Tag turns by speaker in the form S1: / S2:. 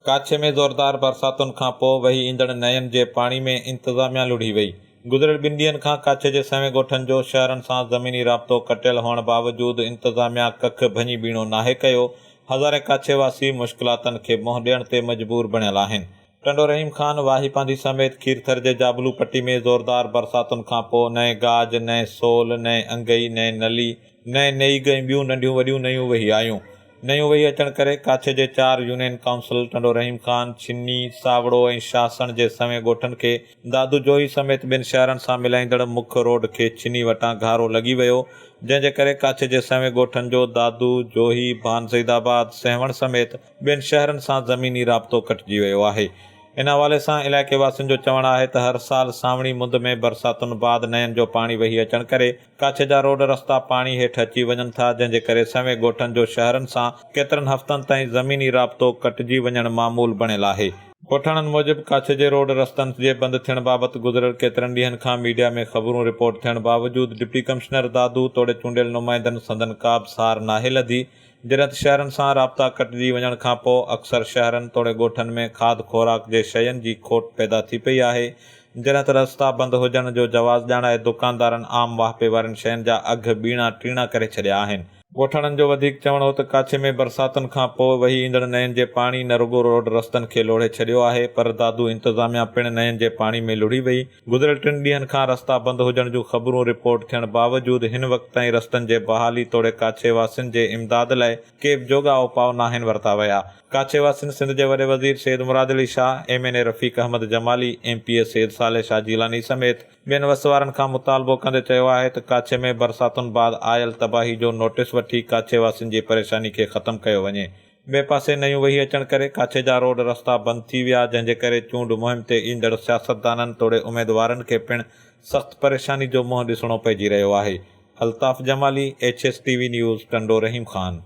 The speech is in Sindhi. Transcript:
S1: ڪاڇي ۾ زوردار برساتن کانپوء وهي ايندڙ نئين جي پاڻي ۾ انتظاميا لڙهي وئي. گذريل ٻن ڏينهن کان ڪاڇي جي سوين ڳوٺن جو شهرن سان زميني رابطو ڪٽيل هئڻ باوجود انتظاميا ڪک ڀڃي ٻيڻو ناهي ڪيو، هزارين ڪاڇي واسي مشڪلاتن کي منهن ڏيڻ تي مجبور بڻيل آهن. ٽنڊو رحيم خان، واهي پانڌي سميت کيرٿر جي جابلو پٽي ۾ زوردار برساتن کانپوء نئين گاج، نئين سول، نئين انگئي، نئين نلي، نئين نيگ ۽ ٻيون ننڍيون وڏيون نيون وهي آيون. نيون وهي اچڻ ڪري ڪاڇي جي چار يونين ڪائونسل ٽنڊو رحيم خان، ڇني، ساوڙو ۽ شاهسڻ جي سوين ڳوٺن کي دادو جوهي سميت ٻن شهرن سان ملائيندڙ مک روڊ کي ڇني وٽان گهارو لڳي ويو، جنهن جي ڪري ڪاڇي جي سوين ڳوٺن جو دادو، جوهي، ڀان سيد آباد، سيوهڻ سميت ٻين شهرن سان زميني رابطو ڪٽجي ويو آهي. ان حوالي سان علائقي واسين جو چوڻ آهي ته هر سال سانوڻي مند ۾ برساتن بعد نين جو پاڻي وهي اچڻ ڪري ڪاڇي جا روڊ رستا پاڻي هيٺ اچي وڃن ٿا، جنهن جي ڪري سوين ڳوٺن جو شهرن سان ڪيترن هفتن تائين زميني رابطو ڪٽجي وڃڻ معمول بڻيل آهي. ڳوٺاڻن موجب ڪاڇي جي روڊ رستن جي بند ٿيڻ بابت گذريل ڪيترن ڏينهن کان ميڊيا ۾ خبرون رپورٽ ٿيڻ باوجود ڊپٽي ڪمشنر دادو توڙي چونڊيل نمائندن سندن ڪا به سار ناهي لڌي، جڏهن ته شهرن سان رابطا ڪٽجي وڃڻ کانپوء اڪثر شهرن توڙي ڳوٺن ۾ کاڌ خوراڪ جي شين جي کوٽ پيدا ٿي پئي آهي، جڏهن ته رستا بند هجڻ جو جواز ڄاڻائي دڪاندارن عام واهپي وارين شين جا اگهه ٻيڻا ٽيڻا ڪري ڇڏيا آهن. ڳوٺاڻن جو وڌيڪ چوڻ هو ته ڪاڇي ۾ برساتن کان پوء وهي ايندڙ نئين جي پاڻي نه رڳو روڊ رستن کي لوڙهي ڇڏيو آهي پر دادو انتظاميا پڻ نئين جي پاڻي ۾ لڙهي وئي، گذريل ٽن ڏينهن کان رستا بند هجڻ جون خبرون رپورٽ ٿيڻ باوجود هن وقت تائين رستن جي بحالي توڙي ڪاڇي واسين جي امداد لاء ڪي به جوڳا اپاء ناهن ورتا ويا. ڪاڇي واسين سنڌ جي وڏي وزير Syed Murad Ali Shah, M N A Rafiq Ahmed Jamali, M P A Syed Saleh Shah Jilani سميت ٻين وس وارن کان مطالبو ڪندي چيو آهي ته ڪاڇي ۾ برساتن بعد آيل تباهي جو نوٽيس وٺي ڪاڇي واسين جي پريشاني کي ختم ڪيو وڃي. ٻئي پاسي نيون وهي اچڻ ڪري ڪاڇي جا روڊ رستا بند ٿي ويا جنهن جي ڪري چونڊ مهم تي ايندڙ سياستدانن توڙي اميدوارن کي پڻ سخت پريشاني جو منهن ڏسڻو پئجي رهيو آهي. Altaf Jamali, H S T V news, Tando Rahim Khan.